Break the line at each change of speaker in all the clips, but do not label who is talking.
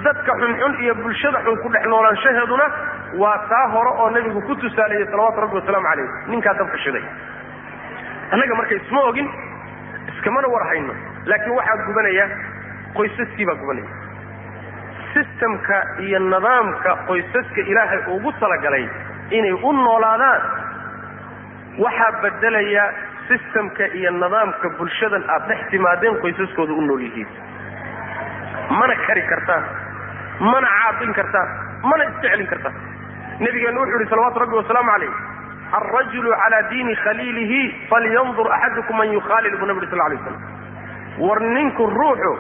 Dadka xunxun iyo bulshada xun ku dhex noolaanshaheeduna waa taa hore oo nabigu ku tusaaleeyey salawaatu rabbi wasalaamu calayh, ninkaa dabka shiday. Annaga marka isma ogin, iskamana war hayno, laakiin waxaa gubanaya qoysaskii baa gubanaya. Sistamka iyo nidaamka qoysaska Ilaahay ugu talagalay inay u noolaadaan waxaa bedelaya sistamka iyo nidaamka bulshadan aad dhex timaadeen qoysaskooda u nool yihiin. Mana kari kartaan, mana caabin kartaan, mana iska celin kartaan. Nabigeennu wuxuu yihi salawaatu rabbi wasalaamu calayh, alrajulu calaa diini khaliilihi falyandur axadukum man yukhaalil, buu nabi uri sal lay slam. War ninku ruuxu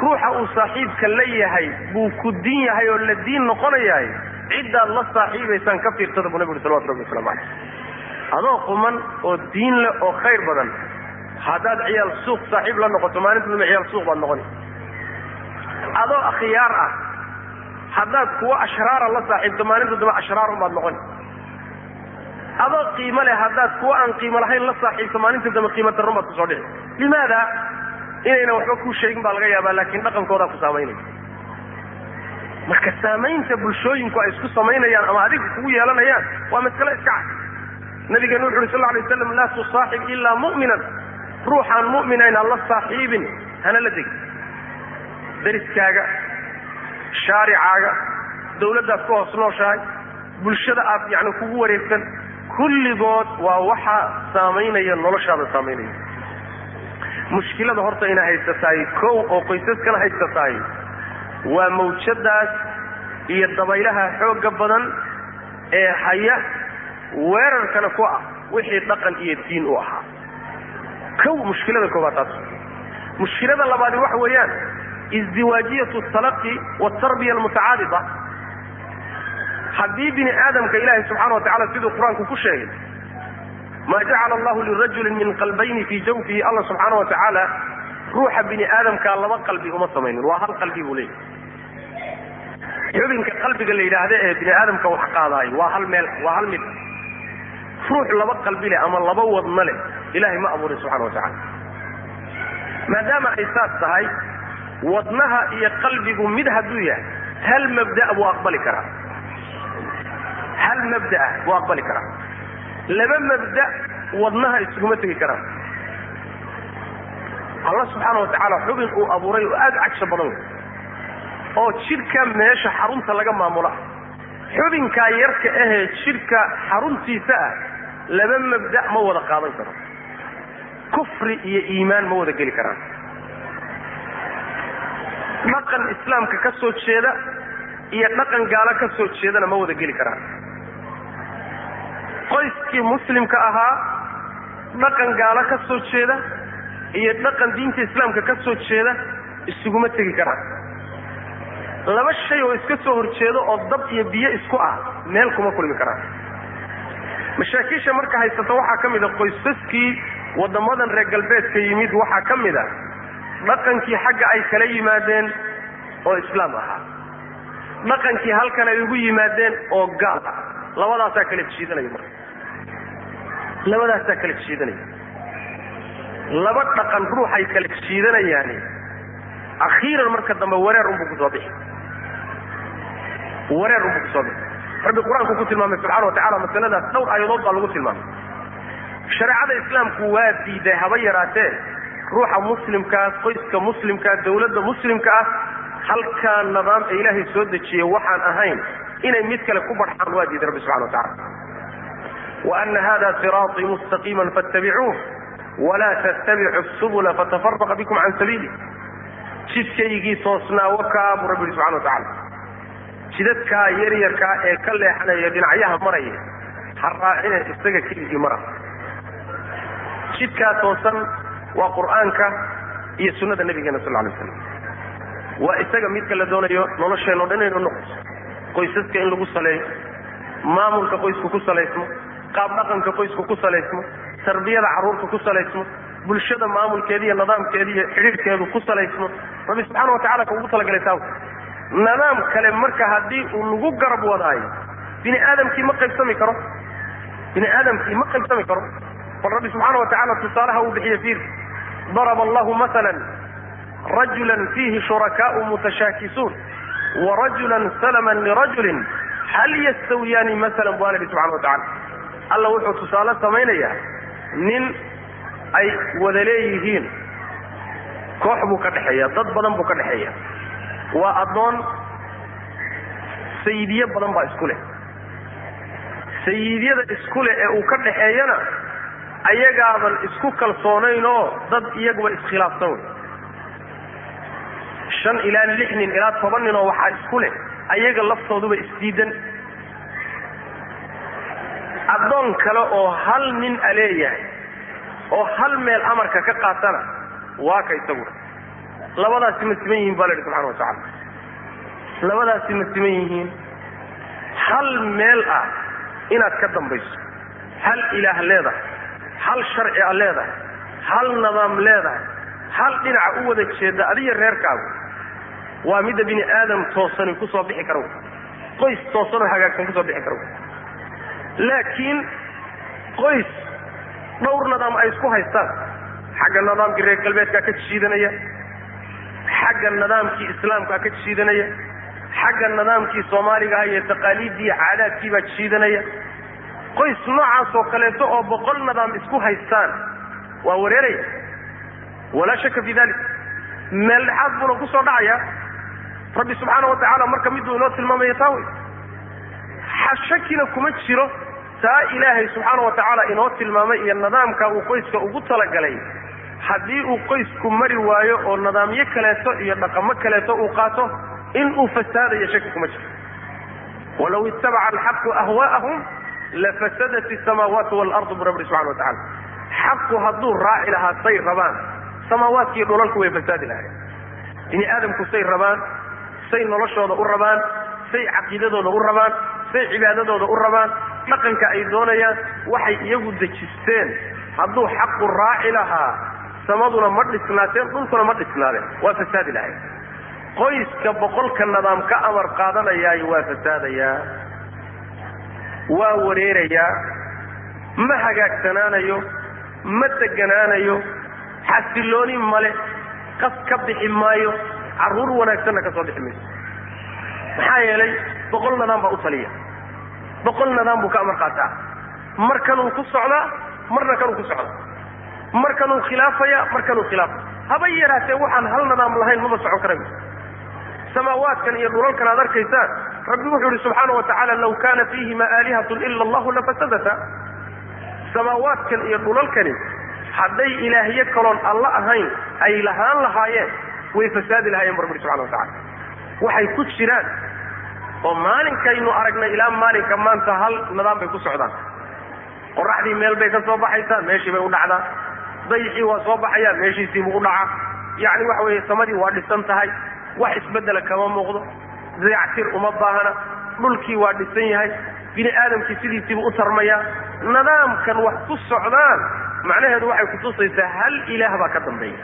ruuxa uu saaxiibka la yahay buu ku diin yahay oo la diin noqonayahay, ciddaad la saaxiibaysaan ka fiirsada, buu nabi uri salawatu rabbi waslamu calayh. Adoo quman oo diin leh oo khayr badan haddaad ciyaal suuq saaxiib la noqoto, maalinta dambe ciyaal suuq baad noqoni. Adoo akhyaar ah haddaad kuwo ashraara la saaxiibto, maalinta dambe ashraar unbaad noqoni. Adoo qiimo leh haddaad kuwo aan qiimo lahayn la saaxiibto, maalinta dambe qiimo darron baad kusoo dhici. Limaada? Inaynan waxba kuu sheegin baa laga yaabaa, laakiin dhaqankoodaa ku saamaynaya. Marka saamaynta bulshooyinku ay isku samaynayaan ama adiga kugu yeelanayaan waa masale iska cad. Nabigeenu wuxu uhi sal lla alay waslam, laa tusaaxib ilaa mu'minan, ruuxaan mu'minayn ha la saaxiibin, hana la degin. Dariskaaga, shaaricaaga, dawladdaad ku hoos nooshahay, bulshada aad yacni kugu wareegsan, kulligood waa waxaa saamaynaya noloshaada saamaynaya. Mushkilada horta ina haysatahay kow oo qoysaskana haysatahay waa mawjadaas iyo dabaylaha xoogga badan ee haya weerarkana ku ah wixii dhaqan iyo diin u ahaa. Kow mushkilada koobaad taas. Mushkilada labaadi waxa weeyaan izdiwaajiyatu talaqi waatarbiya almutacaadida. Haddii bini aadamka Ilaahay subxaana wa tacala siduu Qur-aanku ku sheegay, maa jacala allahu lirajulin min qalbayni fii jawfihi, Allah subxaana wa tacaala ruuxa bini aadamkaa laba qalbi uma samaynin, waa hal qalbi buu leeyahy. Xubinka qalbiga la yidhaahda ee bini aadamka wax qaadaayo waa hal meel, waa hal mid. Ruux laba qalbi leh ama laba wadno leh Ilahay ma abuurin subxana wa tacala. Maadaama ay saas tahay, wadnaha iyo qalbigu mid hadduu yahay, hal mabda' buu aqbali karaa, hal mabda'a buu aqbali karaa. Laba mabda' wadnaha isuguma tegi karaan. Allah subxaana wa tacaala xubin uu abuuray oo aada u cagsha badan wey, oo jidhka meesha xarunta laga maamula, xubinkaa yarka ahee jidhka xaruntiisa ah, laba mabda' ma wada qaadan karo. Kufri iyo iimaan ma wada geli karaan. Dhaqan islaamka ka soo jeeda iyo dhaqan gaalo ka soo jeedana ma wada geli karaan. Qoyskii muslimka ahaa dhaqan gaalo ka soo jeeda iyo dhaqan diinta islaamka ka soo jeeda isuguma tegi karaan. Laba shay oo iska soo horjeedo oo dab iyo biyo isku ah meel kuma kulmi karaan. Mashaakiisha marka haysata waxaa ka mid a qoysaskii waddamadan reer galbeedka yimid, waxaa ka mid a dhaqankii xagga ay kala yimaadeen oo islaam ahaa, dhaqankii halkan ay ugu yimaadeen oo gaal ah. Labadaasaa kala jiidanaya. Marka labadaasaa kala jiidanaya, laba dhaqan ruuxay kala jiidanayaani, akhiiran marka dambe wareer unbuu kusoo bixi, wareer unbuu kusoo bixi. Rabbi Qur-aanku ku tilmaamay subxana wa tacala masaladaas, dhowr aayadood baa lagu tilmaamay. Shareecada islaamku waa diiday haba yaraatee ruuxa muslimkaa, qoyska muslimkaa, dawladda muslimka ah halkaa nidaam ee Ilaahay soo dejiyey waxaan ahayn inay mid kale ku barxaan, waa diiday Rabbi subxana wa tacala. Wa ana hada siraatii mustaqiima fattabicuuh walaa tattabicu subula fatafaraqa bikum can sabiili. Jidkaygii toosnaa wakaa, buu rabbi yihi subxana wa tacala. Jidadkaa yaryarkaa ee ka leexanaya dhinacyaha maraya ha raacine, isaga keligii mara. Jidkaa toosan waa Qur'aanka iyo sunnada nabigeena sal lay slam. Waa isaga midka la doonayo nolosheenno dhan inaynu noqoto, qoysaska in lagu saleeyo, maamulka qoysku ku salaysmo, qaab dhaqanka qoysku ku salaysmo, tarbiyada carruurta ku salaysmo, bulshada maamulkeeda iyo nidaamkeeda iyo xidhiidhkeedu ku salaysmo. Rabbi subxaana wa tacala ka ugu talagalay taa. Nidaam kale marka haddii uu lagu garab wadaayo, bini aadamkii ma qaybsami karo, bini aadamkii ma qaybsami karo. Bal Rabbi subxaana wa tacala tusaalaha uu bixiye fiir: daraba allahu maala rajula fiihi shurakaau mutashaakisuun. Wa rajulan salaman lirajulin hal yastawiyaani masalan, buu alla yidhi subxana wa tacala. Alla wuxuu tusaale samaynayaa nin ay wada leeyihiin, koox buu ka dhexeeya, dad badan buu ka dhexeeya, waa addoon, sayidiye badan baa isku leh. Sayiidyada isku leh ee uu ka dhexeeyana ayagaaban isku kalsoonayn oo dad iyaguba iskhilaafsan wey. 5 ilaa 6 nin ilaa 10 nin oo waxaa isku leh ayaga laftooduba isdiidan. Addoon kale oo hal nin a leeyahay oo hal meel amarka ka qaatana waa ka isaguna. Labadaasi ma siman yihiin baa la yidhi subxana wa tacala. Labadaasi ma siman yihiin? Hal meel ah inaad ka dambayso, hal ilaah leedahay, hal sharci a leedahay, hal nidaam leedahay, hal dhinaca u wada jeeda adiga reerkaagu, waa midda bini aadam toosani kusoo bixi karo, qoys toosanoo hagaagsan kusoo bixi karo. Laakiin qoys dhowr nidaam ay isku haystaan, xagga nidaamkii reer galbeedkaa ka jiidanaya, xagga nidaamkii islaamkaa ka jiidanaya, xagga nidaamkii soomaaligaha iyo taqaaliiddii caadaadkiibaa jiidanaya, qoys noocaas oo kaleeto oo 100 nidaam isku haystaan waa wareeraya, walaa shaka fi dalik. Meel dhexaad buuna kusoo dhacayaa. Rabbi subxaana wa tacaala marka miduu inoo tilmaamaya taa wey, shakina kuma jiro taa ilaahay subxaana wa tacaala inoo tilmaamay iyo nidaamka uu qoyska ugu talagalay. Haddii uu qoysku mari waayo oo nidaamyo kaleeto iyo dhaqamo kaleeto uu qaato, in uu fasaadayo shaki kuma jiro. Walaw ittabaca alxaqu ahwaa'ahum lafasadat isamaawaatu waalardu, bu rabbi subxana wa tacala. Xaqu hadduu raaci lahaa say rabaan, samaawaadkiiyo dhulalku way fasaadi lahayen. Bini aadamku say rabaan, say noloshooda u rabaan, say caqiidadooda u rabaan, say cibaadadooda u rabaan, dhaqanka ay doonayaan, waxay iyagu dejisteen hadduu xaqu raaci lahaa, samaduna ma dhisnaateen, dhulkuna ma dhisnaadeen, waa fasaadi lahayen. Qoyska 100-ka nidaam ka amar qaadanayaay waa fasaadayaa, waa wareerayaa, ma hagaagsanaanayo, ma deganaanayo, xasilooni male, qas ka bixi maayo, carruur wanaagsanna ka soo bixi mayso. Maxaa yeelay 100 nidaam baa u taliya, 100 nidaam buu ka amar qaataa. Markanuu ku socdaa, marna kanuu ku socdaa, markanuu khilaafaya, markanuu khilaafaya. Haba yaraatee waxaan hal nidaam lahayn maba socon kara. Samaawaadkan iyo dhulalkan aad arkaysaan, rabbi wuxuu yihi subxaana wa tacaala, law kaana fiihima aalihatun ila allahu lafasadata. Samaawaadkan iyo dhulalkani hadday ilaahyo kaloon alla ahayn ay lahaan lahaayeen, way fasaadi lahaayeen bu rabbi subxana wa tacala. Waxay ku jiraan oo maalinkaynu aragnay ilaa maalinka maanta hal nidaam bay ku socdaan. Qoraxdii meel bay ka soo baxaysaa, meeshii bay u dhacdaa. Dayixii waa soo baxayaa, meeshiisiibuu u dhacaa. Yacni waxa weeye samadii waa dhisan tahay, wax isbeddela kama muuqdo, dayactir uma baahna, dhulkii waa dhisan yahay, bini aadamkii sidiisiibuu u tarmayaa. Nidaamkan wax ku socdaan macnaheedu waxay kutusaysaa hal ilaah baa ka dambeeya.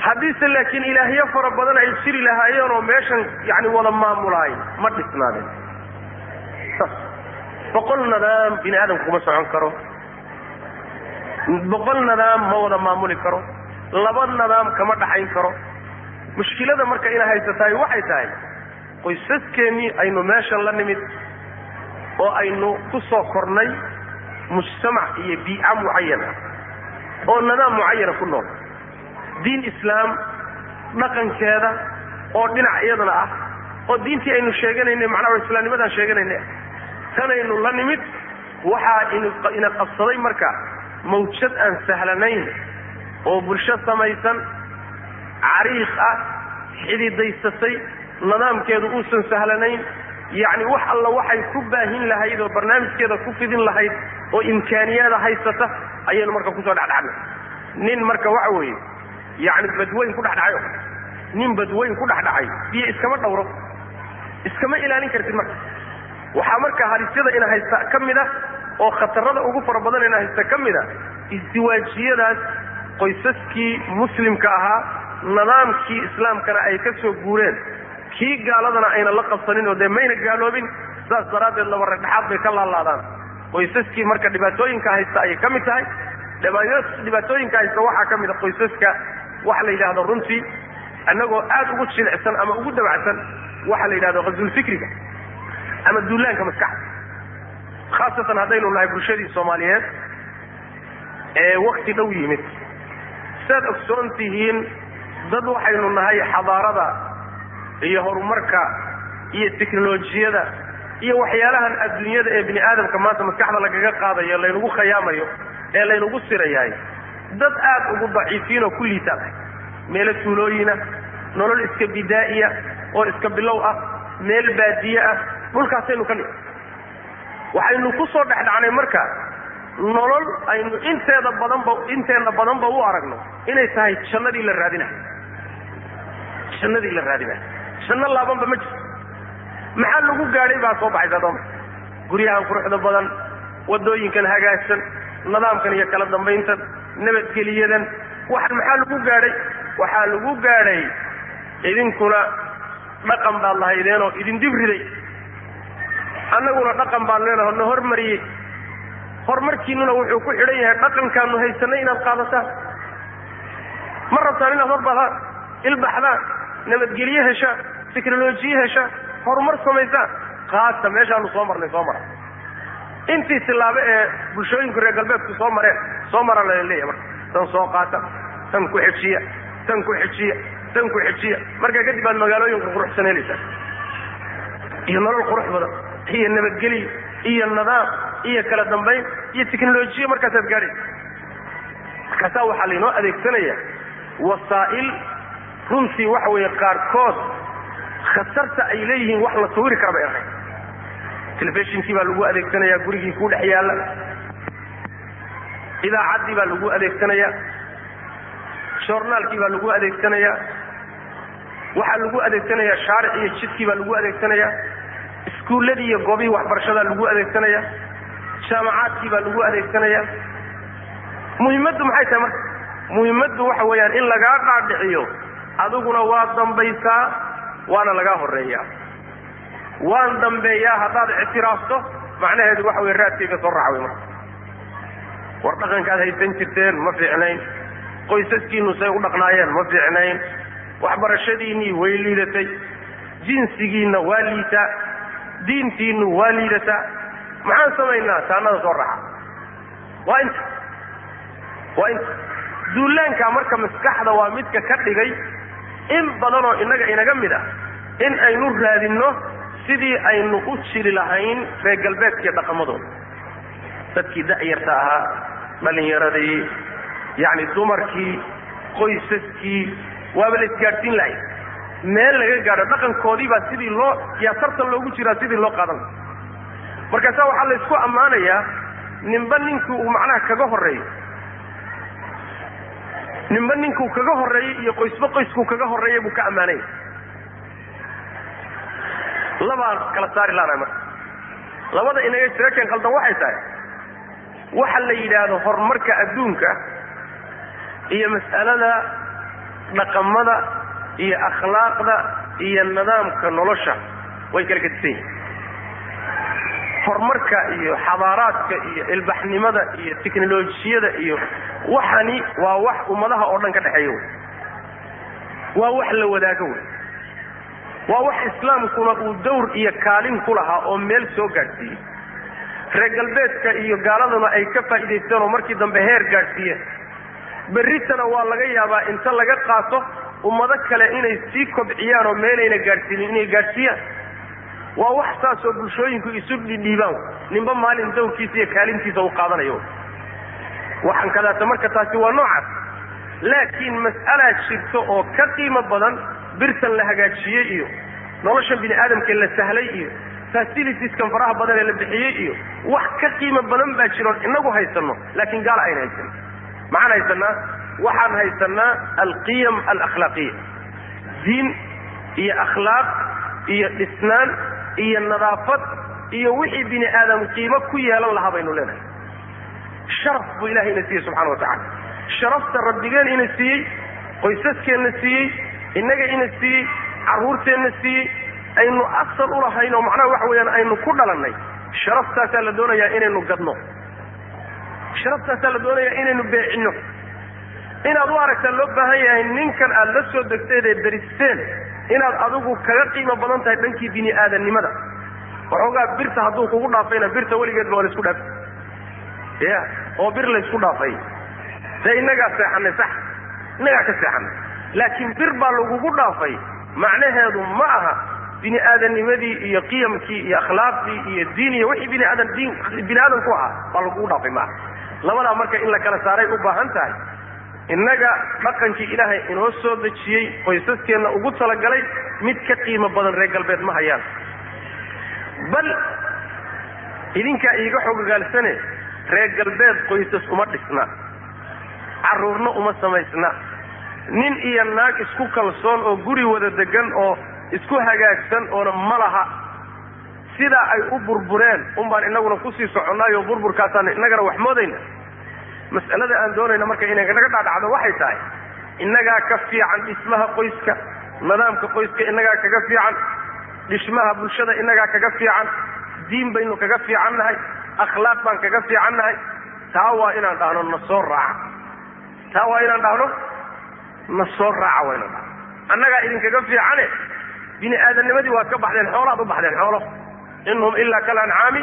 Haddiise laakiin ilaahyo fara badan ay jiri lahaayeen oo meeshan yani wada maamulaay, ma dhisnaadeen. Saas 100 nidaam bini aadamku kuma socon karo, 100 nidaam ma wada maamuli karo, laba nidaam kama dhaxayn karo. Mushkilada marka ina haysatahay waxay tahay qoysaskeenii aynu meeshan la nimid oo aynu ku soo kornay mujtamac iyo biica mucayana oo nidaam mucayana ku nool, diin islaam dhaqankeeda oo dhinac iyadana ah, oo diintii aynu sheeganaynay, macnaha islaamnimadaan sheeganaynay, tanaynu la nimid. Waxaa ina qabsaday marka mawjad aan sahlanayn oo bulsho samaysan, cariiq ah, xididaysatay, nidaamkeedu uusan sahlanayn. Yacni wax alla waxay ku baahin lahayd oo barnaamijkeeda ku fidin lahayd oo imkaaniyaada haysata ayaynu marka kusoo dhexdhacnay. Nin marka waxa weeye yacni badweyn ku dhexdhacayo, nin badweyn ku dhexdhacay biyo iskama dhowro, iskama ilaalin kartid. Marka waxaa marka halisyada ina haysta ka mid ah oo khatarada ugu fara badan ina haysta ka mid ah isdiwaajiyadaas qoysaskii muslimka ahaa nidaamkii islaamkana ay ka soo guureen, kii gaaladana ayna la qabsanin oo dee mayna gaaloobin, saas daraaddeed laba ragdhaxaad bay ka laalaadaan qoysaskii. Marka dhibaatooyinka haysta ayay ka mid tahay. Dhibaatooyinka haysta waxaa ka mid a qoysaska waxa la yidhaahdo runtii Annagoo aada ugu jilicsan ama ugu dabacsan waxaa la yidhahdo qazulfikriga ama duulaanka maskaxda, khaasatan haddaynu nahay bulshadii Soomaaliyeed ee wakti dhow yimid. Saad ogsoon tihiin, dad waxaynu nahay xadaarada iyo horumarka iyo teknolojiyada iyo waxyaalahan adduunyada ee bini aadamka maanta maskaxda lagaga qaadayo, laynagu khayaamayo ee laynagu sirayahay, dad aada ugu daciifiin oo ku liitaan ahay. Meelo tuulooyina, nolol iska bidaa'iya oo iska bilow ah, meel baadiye ah, dhulkaasaynu ka nimi. Waxaynu ku soo dhexdhacnay marka nolol aynu inteeda badanba, inteenna badanba u aragno inay tahay jannadii la raadinayo, jannadii la raadinayo. Janno laabanba ma jirto. Maxaa lagu gaadhay baa soo baxaysa dooma? Guryahan quruxda badan, waddooyinkan hagaagsan, nidaamkan iyo kala dambayntan, nabadgeliyadan, waxan maxaa lagu gaadhay? Waxaa lagu gaadhay idinkuna dhaqan baad lahaydeenoo idin dib riday, annaguna dhaqan baan leenaho na hormariyey. Horumarkiinuna wuxuu ku xidhan yahay dhaqankaanu haysanay inaad qaadataan. Ma rabtaan inaad horbadaan, ilbaxdaan, nabadgelye heshaan, teknolojiye heshaan, horumar samaysaan? Qaata meeshaanu soo marnay, soo mara. Intii tilaabo ee bulshooyinku reer galbeedku soo mareen soo mara la leeyahay. Marka tan soo qaata, tan ku xejiya, tan ku xejiya, tan ku xejiya, markaa kadib baad magaalooyinku quruxsan helaysaa iyo nolol qurux badan iyo nabadgelyo iyo nidaam iyo kala dambayn iyo teknolojiya markaasaad gaadhaysa. Markaasaa waxaa laynoo adeegsanaya wasaa'il runtii waxa weeye qaarkood khatarta ay leeyihiin wax la sawiri kara bay ahayn. Telefishinkii baa lagu adeegsanayaa gurigii ku dhex yaalla, idaacaddii baa lagu adeegsanayaa, joornaalkii baa lagu adeegsanayaa, waxaa lagu adeegsanayaa shaaric iyo jidkii baa lagu adeegsanayaa, iskuulladii iyo goobihii waxbarashadaa lagu adeegsanayaa, jaamacaadkii baa lagu adeegsanayaa. Muhimmaddu maxay tahay marka? Muhimmaddu waxa weeyaan in lagaa dhaadhiciyo adiguna waa dambaysaa waana lagaa horreeyaa. Waan dambeeyaa haddaad ictiraafto, macnaheedu waxa weye raadkayga soo raaca wey. Marka war dhaqankaad haysan jirteen ma fiicnayn, qoysaskiinnu say u dhaqnaayeen ma fiicnayn, waxbarashadiinnii way liidatay, jinsigiinna waa liitaa, diintiinnu waa liidataa, maxaan samaynaa? Taanada soo raaca. Waa inta, waa inta duulaanka marka maskaxda waa midka ka dhigay in badanoo innaga inaga mid ah in aynu raadinno sidii aynu u jiri lahayn reer galbeedkiiyo dhaqamadooda. Dadkii da'yarta ahaa, dhallinyaradii, yacni dumarkii, qoysaskii, waaba la isgaadhsiin lahay meel laga gaadho dhaqankoodii baa sidii loo yaa tartan loogu jiraa sidii loo qaadan lahay. Markaasaa waxaa la isku ammaanayaa ninba ninkii uu macnaha kaga horreeyo, ninba ninkuu kaga horreeyey iyo qoysba qoyskuu kaga horreeyay buu ka ammaanaya. Labaan kala saari laanahay marka. Labada inaga sheekeen khaldan waxay tahay waxa la yidhaahdo horumarka adduunka iyo mas'alada dhaqamada iyo akhlaaqda iyo nidaamka nolosha way kala gedisan yihin. Horumarka iyo xadaaraadka iyo ilbaxnimada iyo teknolojiyada iyo waxani waa wax ummadaha oo dhan ka dhexeeya wey, waa wax la wadaago wey, waa wax islaamkuna uu dawr iyo kaalin ku lahaa oo meel soo gaadhsiiyey, reer galbeedka iyo gaaladuna ay ka faa'iidaysteen oo markii dambe heer gaadhsiiyeen. Berritana waa laga yaabaa inta laga qaato ummado kale inay sii kobciyaan oo meelayna gaadhsiinin inay gaadhsiiyaan. Waa wax saasoo bulshooyinku isu dhidhiibaan, ninba maalin dawrkiisa iyo kaalintiisa uu qaadanayo. Waxaan kadaata marka taasi waa noocaas. Laakiin mas'alaa jirto oo ka qiimo badan birtan la hagaajiyey iyo noloshan bini aadamka la sahlay iyo fasilitieskan faraha badan ee la bixiyey iyo wax ka qiimo badan baa jiroon inagu haysanno, laakiin gaala ayna haysanin. Maxaan haysanaa? Waxaan haysanaa alqiyam alakhlaaqiya, diin iyo akhlaaq iyo dhisnaan iyo nadaafad iyo wixii bini aadam qiimo ku yeelan lahaa baynu leenahay. Sharaf buu ilahay ina siiyey subxana wa tacala. Sharafta rabbigeen ina siiyey, qoysaskeenna siiyey, innaga ina siiyey, carruurteenna siiyey, aynu asal u lahayn oo macnaha waxa weeyaan aynu ku dhalannay, sharaftaasaa la doonayaa inaynu gadno, sharaftaasaa la doonayaa inaynu beecinno. Inaad u aragtaa loo baahan yahay ninkan aad la soo degteed ee daristeen inaad adigu kaga qiimo badan tahay dhankii bini aadamnimada. Waxoogaa birta hadduu kugu dhaafayna birta weligeedba waa la isku dhaafay, ya oo bir la isku dhaafay dee innagaa seexanay, sax innagaa ka seexanay, laakiin bir baa lagugu dhaafay macnaheedu ma aha bini aadamnimadii iyo qiyamkii iyo akhlaaqdii iyo diin iyo wixii bini aadan diin bini aadan ku ahaa baa lagugu dhaafay ma aha. Labadaa marka in la kala saaray u baahan tahay. Innaga dhaqankii Ilaahay inoo soo dejiyey qoysaskeenna ugu talagalay mid ka qiimo badan reer galbeed ma hayaan. Bal idinkaa iiga xogogaalsane, reer galbeed qoysas uma dhisna, carruurna uma samaysna, nin iyo naag isku kalsoon oo guri wada degan oo isku hagaagsan oona ma laha. Sidaa ay u burbureen unbaan innaguna kusii soconaayo, burburkaasaan innagana wax moodayna. Mas'alada aan doonayna marka inay naga dhadhacdo waxay tahay innagaa ka fiican dhismaha qoyska, nidaamka qoyska innagaa kaga fiican, dhismaha bulshada innagaa kaga fiican, diin baynu kaga fiicannahay, akhlaaq baan kaga fiicannahay. Taa waa inaan dhahno na soo raaca, taa waa inaan dhahno na soo raaca, waa inaan dhahno annagaa idinkaga fiicane. Bini aadamnimadii waad ka baxdeen, xoolaad u baxdeen, xoolo inhum ilaa kal ancaami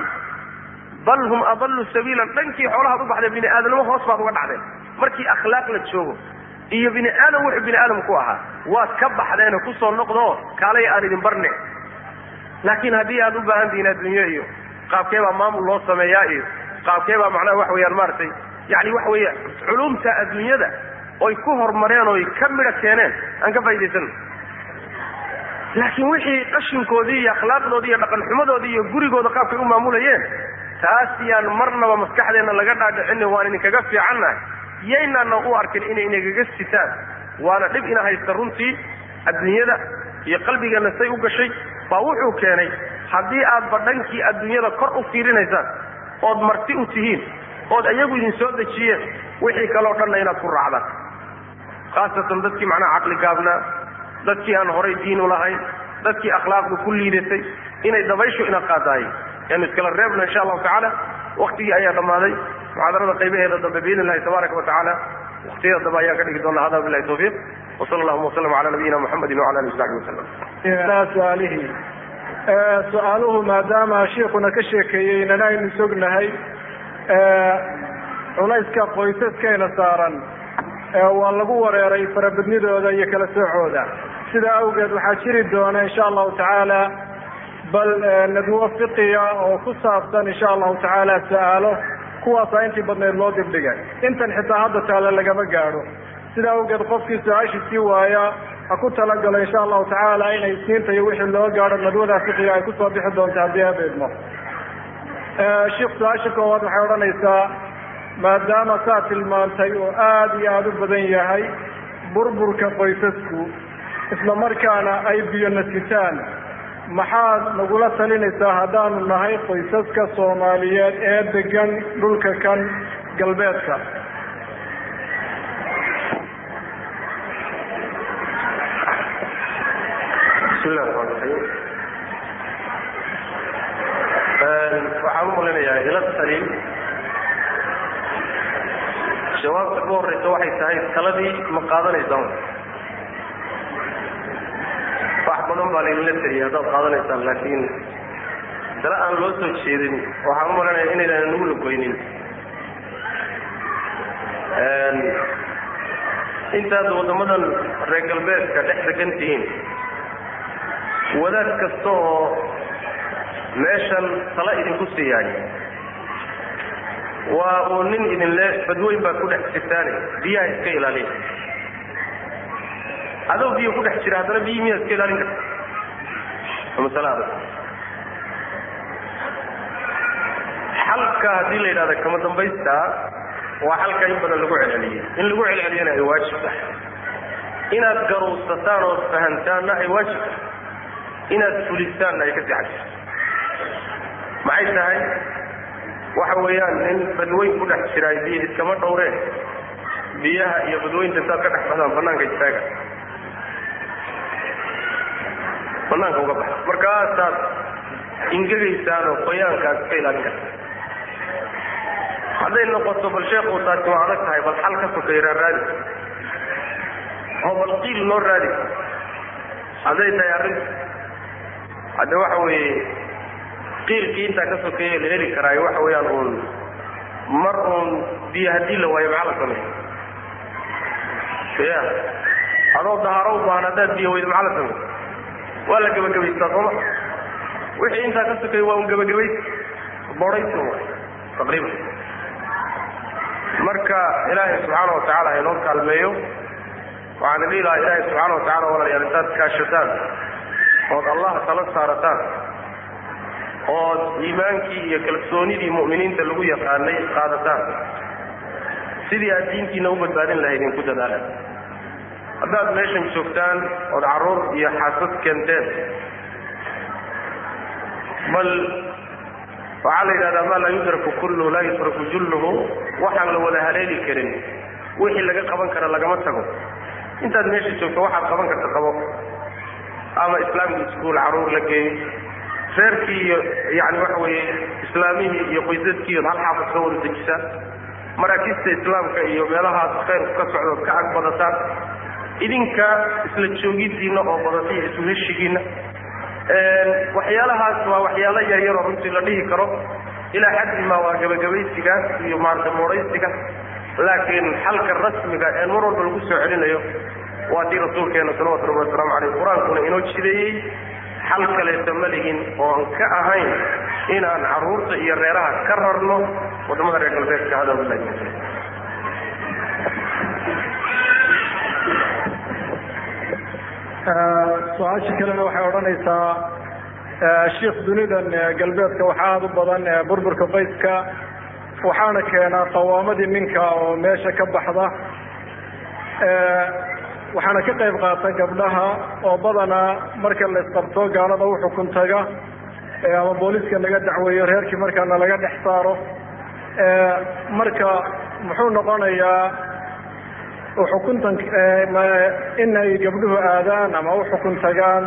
bal hum adallu sabiilan. Dhankii xoolahaad u baxdeen, bini aadamnimo hoos baad uga dhacdeen. Markii akhlaaq la joogo iyo bini aadam wuxuu bini aadam ku ahaa waad ka baxdeeno kusoo noqdoo kaalay aan idin barne. Laakiin haddii aad u baahan tihiin adduunyo iyo qaabkee baa maamul loo sameeyaa iyo qaabkee baa macnaha wax weeyaan maaragtay yani waxa weeye culumta adduunyada oy ku horumareen oy ka midho keeneen aan ka faa'idaysano, laakiin wixii qashinkoodii iyo akhlaaqdoodii iyo dhaqanxumadoodii iyo gurigooda qaabkay u maamulayeen taas yaan marnaba maskaxdeenna laga dhaadhicinin. Waan idinkaga fiicannahay yaynaana u arkin inay inagaga sitaan, waana dhib ina haysta runtii. Adduunyada iyo qalbigeenna say u gashay baa wuxuu keenay haddii aadba dhankii adduunyada kor u fiirinaysaan ood marti u tihiin ood iyagu idin soo dejiyeen, wixii kaleo dhanna inaad ku raacdaan, khaasatan dadkii macnaha caqli gaabnaa, dadkii aan horay diin u lahayn, dadkii akhlaaqdu ku liidatay, inay dabayshu ina qaadaayeen. Yaanu iskala reebna insha allahu tacaala. Waktigii ayaa dhammaaday. Muxaadarada qaybaheeda dambe biidni illahi tabaaraka wa tacaala waktiyada dambe ayaan ka dhigi doonaa. Hada billahi tawfiiq, wa sala allahuma wasalam cala nabiyina muxamedin wacala alihi wasaxbi wasalam.
Su-aalihii su-aaluhu maadaama shiikuna ka sheekeeyey inana aynu sognahay culayska qoysaskayna saaran, waa lagu wareeray farabadnidooda iyo kala soocooda. Sidaa awgeed waxaa jiri doona insha allahu tacaala bal nadwo fiqiya oo ku saabsan insha allahu tacaala su-aalo kuwaasaa intii badnayd loo dibdhigay, intan xitaa hadda taale lagama gaadho. Sidaa awgeed qofkii su-aashii sii waaya ha ku talagalo insha allahu tacaala inay isniinta iyo wixii loo gaadho nadwada fiqiga ay kusoo bixi doonto haddii abeedmo. Sheikh, su-aasha koowaad waxay odhanaysaa, maadaama saa tilmaantay oo aada iyo aada u badan yahay burburka qoysasku, isla markaana ay biyo nasitaan, maxaad nagula talinaysaa haddaanu nahay qoysaska Soomaaliyeed ee degan dhulka kan galbeedka?
Bismillahi raxmaan raxiim. Waxaan u malinayaa ila talin jawaabta ugu horeysa waxay tahay taladii ma qaadanaysaan? Wax badan baa laydinla taliyay haddaad qaadanaysaan, laakiin tala aan loo soo jeedin waxaan u malinaya inaynan nagu lagoynin. Intaad waddamadan reer galbeedka dhex degan tihiin, wadaad kasta oo meeshan tala idinku siiyaay waa uu nin idinle badweyn baad ku dhex jirtaane biyaha iska ilaaliya. Adoo biyo ku dhex jira haddana biyi miyaa iska ilaalin karta? Waa masale adag. Xalka haddii la yidhahda kama dambaystaa waa xalka in badan lagu celceliyey, in lagu celceliyana ay waajib tahay, inaad garuursataan ood fahantaanna ay waajib tahay, inaad fulisaanna ay ka sii xagto. Maxay tahay? Waxa weeyaan nin badweyn ku dhex jiraay biyo iskama dhowreen. Biyaha iyo badweynta intaad ka dhex baxdaan banaanka istaaga, banaanka uga baxa, markaasaad ingegaysaan oo qoyaankaad iska ilaalin karta. Hadday noqoto bal sheekhu taasi waa adag tahay, bal xal ka sokeey raaraadi. Oo bal qiil noo raadi hadday tahay arrinta. Hadde waxa weeye qiilkii intaa ka sokeeye la heli karaayo waxa weeyaan uun mar uun biyo haddii la waayo maxaa la sameeya? Ya adoo dahaaro u baahan haddaad biyo weydo maxaa la sameeya? Waa la gebagabaystaa sooma? Wixii intaa ka sokeeye waa un gebagabaysi, boraysi waay taqriiban. Marka Ilaahay subxaana watacaala ha inoo kaalmeeyo. Waxaan dhihi lahaa Ilaahay subxaana watacala, walaalayaal, intaad kaashataan ood Allah tala saarataan ood iimaankii iyo kalsoonidii mu'miniinta lagu yaqaanay qaadataan, sidii aad diintiina u badbaadin lahayd ku dadaalaan. Haddaad meeshan joogtaan ood carruur iyo xaasad keenteen, bal waxaa la yidhahdaa maa laa yudraku kulluhu laa yutraku julluhu. Waxaan la wada haleeli karin wixii laga qaban kara lagama tago. Intaad meesha joogto waxaad qaban karta qabo, ama Islamic school carruur la geeyo, reerkii iyo yani waxa weeye islaamihii iyo qoysaskii ood hal xaafad soo wada dejisaan, maraakiista islaamka iyo meelahaas khayrku ka socdood ka ag badataan, idinka isla joogidiina oo badatay iyo isu heshigiina. Waxyaalahaas waa waxyaalo yaryaroo runtii la dhihi karo ilaa xaddi ma waa gebagabaysigaas iyo maarata moodhaysiga, laakiin xalka rasmiga ee mar walba lagu soo celinayo waa tii rasuulkeena salawatu rabbi wasalaamu caleyh, qur-aankuna inoo jideeyey. Xal kaleeta ma lihin oo aan ka ahayn inaan carruurta iyo reeraha ka rarno waddamada reer galbeedka. Hada wabillahi.
Su-aasha kalena waxay odhanaysaa: shiikh, dunidan galbeedka waxaa aada u badan burburka qoyska, waxaana keenaa qawaamadii ninka oo meesha ka baxda, waxaana ka qayb qaata gabdhaha oo badanaa marka la isqabto gaalada u xukun taga ama booliiska laga dacweeyo, reerkii markaana laga dhex saaro. Marka muxuu noqonayaa xukuntan inay gabdhuhu aadaan ama u xukun tagaan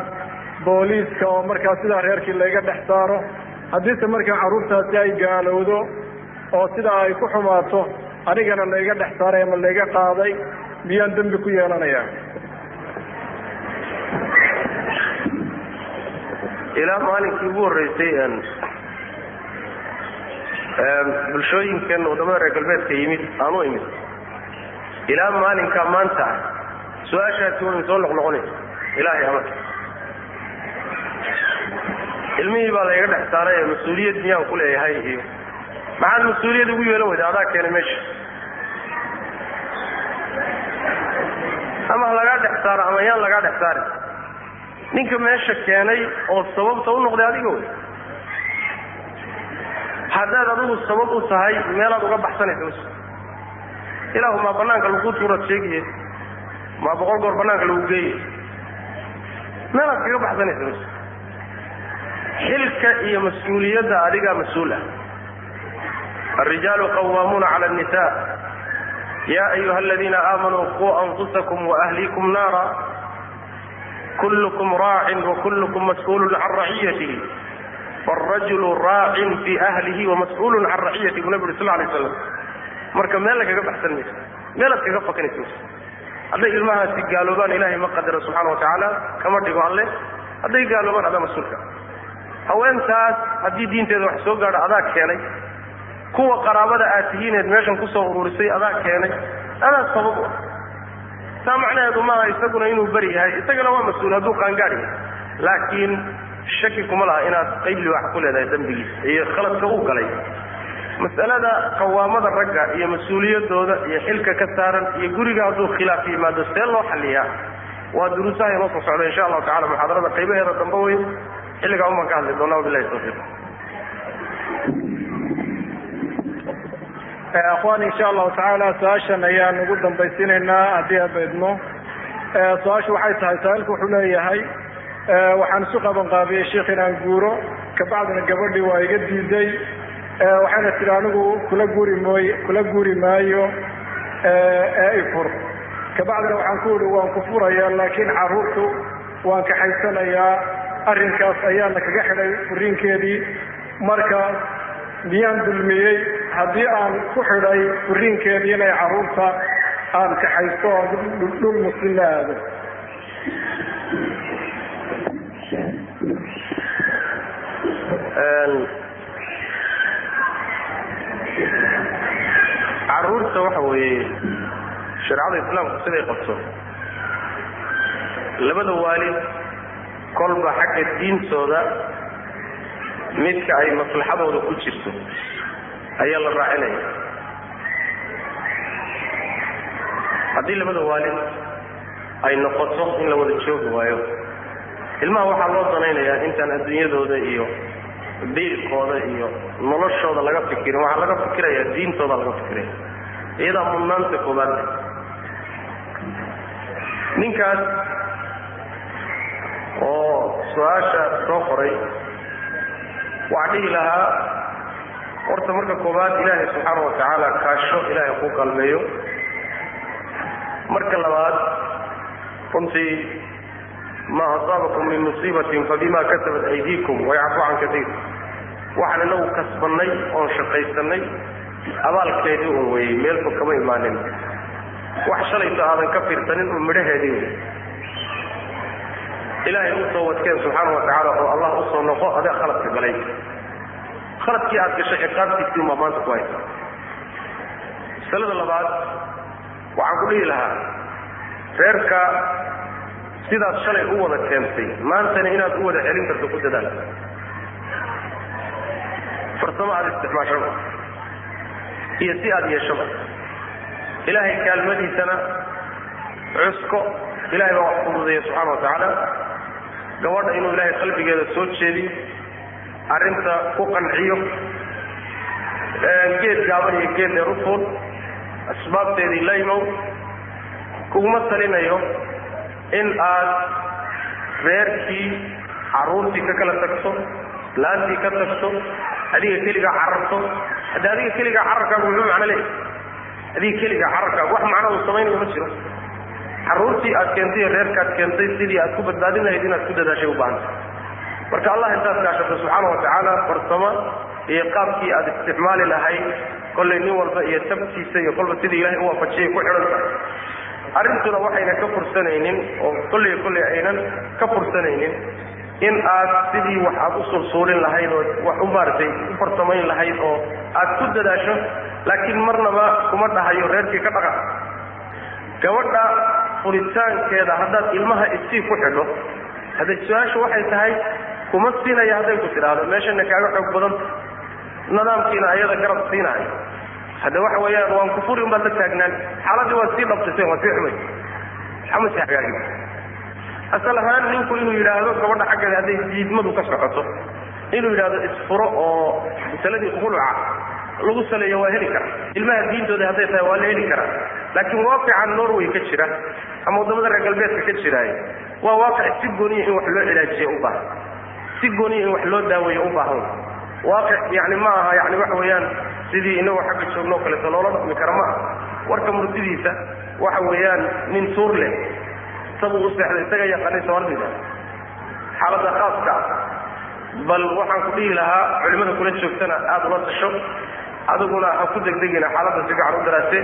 booliiska oo markaa sidaa reerkii laga dhex saaro? Haddiise markaa carruurtaasi ay gaalowdo oo sidaa ay ku xumaato, anigana layga dhex saaray ama layga qaaday, miyaan dembi ku yeelanaya?
Ilaa maalinkii ugu horreysay bulshooyinkan waddamada reer galbeedka yimid aan u imid ilaa maalinkaa maanta, su-aashaasi way soo noqnoqonaysa. Ilaahay amarka ilmihii baa layga dhex saaray ee mas-uuliyad miyaan ku leeyahay? Iyo maxaad mas-uuliyad ugu yeelan weyda? Adaa keenay meesha. Ama ha lagaa dhex saaro ama yaan lagaa dhex saarin, ninka meesha keenay oo sababta u noqday adiga wey. Haddaad adigu sabab u tahay, meelaad uga baxsanaysa mas ilaahu maa banaanka lagu tuuraad sheegiye, maa 100 goor banaanka lagu geeye, meelaad kaga baxsanaysa mas. Xilka iyo mas-uuliyadda adigaa mas-uul ah. Alrijaalu qawaamuuna cala annisa. Ya ayuha aladiina aamanuu quu anfusakum waahliikum naara, kullukum raacin wakullukum mas'uulun can raciyatihi, wاlrajulu raacin fii ahlihi wamas-uulun can raciyatihi, buu nabi uri sal lay slam. Marka meel lagaga baxsan mayso, meelaad kaga fakanaysa mayso. Hadday ilmahaasi gaaloobaan, ilahay ma qadaro subxaana watacaala, kama dhigo alle, hadday gaaloobaan adaa mas-uulka. Haweentaas haddii diinteeda wax soo gaadho, adaa keenay. Kuwa qaraabada aad tihiineed meeshan kusoo ururisay adaa keenay, adaa sabab u ah. Taa macnaheedu maaha isaguna inuu beri yahay, isagana waa mas-uul hadduu qaangaadh yahay, laakiin shaki kuma laha inaad qayb liwaax ku leedahay dembigiisa iyo khaladka uu galay. Mas'alada qawaamada ragga iyo mas-uuliyadooda iyo xilka ka saaran iyo guriga hadduu khilaaf yimaado see loo xaliyaa, waa duruusaha inoo soo socda insha allahu tacala. Muxaadarada qaybaheeda dambe wey, xilligaa un baan ka hadli doonaa. Wabillahi tawfiiq.
Akhwaan, insha allahu tacaala su-aashan ayaan ugu dambaysiinaynaa haddii abaydno. Su-aashu waxay tahay, saa-ilku wuxuu leeyahay: waxaan isu qaban qaabiyey sheikh inaan guuro, kabacdina gabadhii waa iga diiday, waxayna tihi anigu kula guuri mooy, kula guuri maayo ee ifur. Kabacdina waxaan ku yihi waan ku furayaa, laakiin carruurtu waan kaxaysanayaa. Arrinkaas ayaana kaga xidhay furiinkeedii. Marka miyaan dulmiyey haddii aan ku xidhay furiinkeedii inay carruurta Aan kaxaysto oo dhul muslim la aado.
Caruurta waxa weeye shareecada islaamku siday qabto, labada waalid kolba xagga diintooda midka ay maslaxadooda ku jirto ayaa la raacinaya. Haddii labada waalid ay noqoto in la wada joogi waayo, ilmaha waxaa loo danaynayaa intaan adduunyadooda iyo biilkooda iyo noloshooda laga fikirin, waxaa laga fikirayaa diintooda laga fikiraya, iyadaa mudnaanta koobaad. Ninkaas oo su-aasha soo qoray waxaa dhihi lahaa, horta marka koobaad Ilaahay subxaana watacaala kaasho, Ilaahay ku qalmeeyo. Marka labaad, runtii ma asaabakum min musiibatin fabima kasabat aydiikum wayacfu can katiir. Waxaan inagu kasbannay oon shaqaysanay abaalkeedii un weeyey, meelku kama imaanin. Wax shalayto aadan ka fiirsanin un midhaheedii wey. Ilaahay usoo wadkeen subxaana watacaala oo Allah usoo noqo. Adaa khaladka galay, khaladkii aad gashay ciqaabtiisii unbaa maanta ku haysa. Masalada labaad waxaan ku dhihi lahaa, reerka sidaad shalay u wada keentay maantana inaad u wada celin karto ku dadaal, farsamo aada isticmaashaba iyo si aada yeeshaba. Ilaahay kaalmadiisana cusko, Ilahay baa wax fududeeya subxaana wa tacaala. Gabadha inuu Ilaahay qalbigeeda soo jeediyo, arrinta ku qanciyo, geed gaaban iyo geed dheer u fuul, asbaabteedii la imow. Kuguma talinayo in aad reerkii carruurtii ka kala tagto, laantii ka tagto, adiga keligaa cararto. Hadda adiga keligaa cararkaagu muxuu macno leeyahy? Adiga keligaa cararkaagu wax macno uu samaynayo ma jiro. Carruurtii aad keentay iyo reerkaad keentay sidii aad ku badbaadin lahayd inaad ku dadaashay u baahanta. Marka Allah intaad kaashato subxaana watacaala, farsamo iyo qaabkii aad isticmaali lahayd kollay nin walba iyo tabtiisa iyo kolba sidii Ilahay u waafajiyay ku xidhan tahay arrintuna. Waxayna ka fursanaynin oo kollay aynan ka fursanaynin in aad sidii wax aad u sulsuulin lahayd oo wax u maaragtay u farsamayn lahayd oo aad ku dadaasho, laakiin marnaba kuma dhahayo reerkii ka dhaqa. Gabadha furitaankeeda haddaad ilmaha isii ku xidho, hadday su-aashu waxay tahay kuma siinaya hadday ku tidhaahdo, meeshana kaaga xoog badanta, nidaamkiina ayada garab siinayo, hadda waxa weeyaan waan ku furi unbaad la taagnaan. Xaaladii waa sii dhabtiseen, waa sii xumay, ama si hagaagin. Asal ahaan ninku inuu yidhaahdo gabadha xaggeeda hadday diidmadu ka socoto, inuu yidhaahdo isfuro oo masaladii khuluca lagu saleeyo waa heli karaa. Ilmaha diintooda hadday tahay waa la heli karaa, laakiin waaqica Norway ka jira ama waddamada reer galbeedka ka jiraay waa waaqic si gooniya in wax loo cilaajiyo u baahan, si gooniya in wax loo daaweeyo u baahan. Waaqic yani ma aha, yani waxa weeyaan sidii inagoo xagga joogno o kaleeto loola dhaqmi kara ma aha. Warka murtidiisa waxa weeyaan, nin tuur leh sabuu u seexday isaga yaqaanay soomaalida xaaladda khaaska ah. Bal waxaan ku dhihi lahaa, culimada kula joogtana aada ula tasho, adiguna ha ku degdegina, xaaladda si fiican u daraase,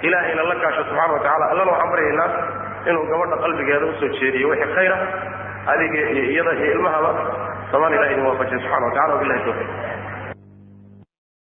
Ilaahayna la kaasho subxana wa tacala. Allana waxaan baryaynaa inuu gabadha qalbigeeda usoo jeediyo wixii khayra, adiga iyo iyada iyo ilmahaba samaan. Ilahi idin waafajiya subxana wa tacala. Wabillahi tawfiiq.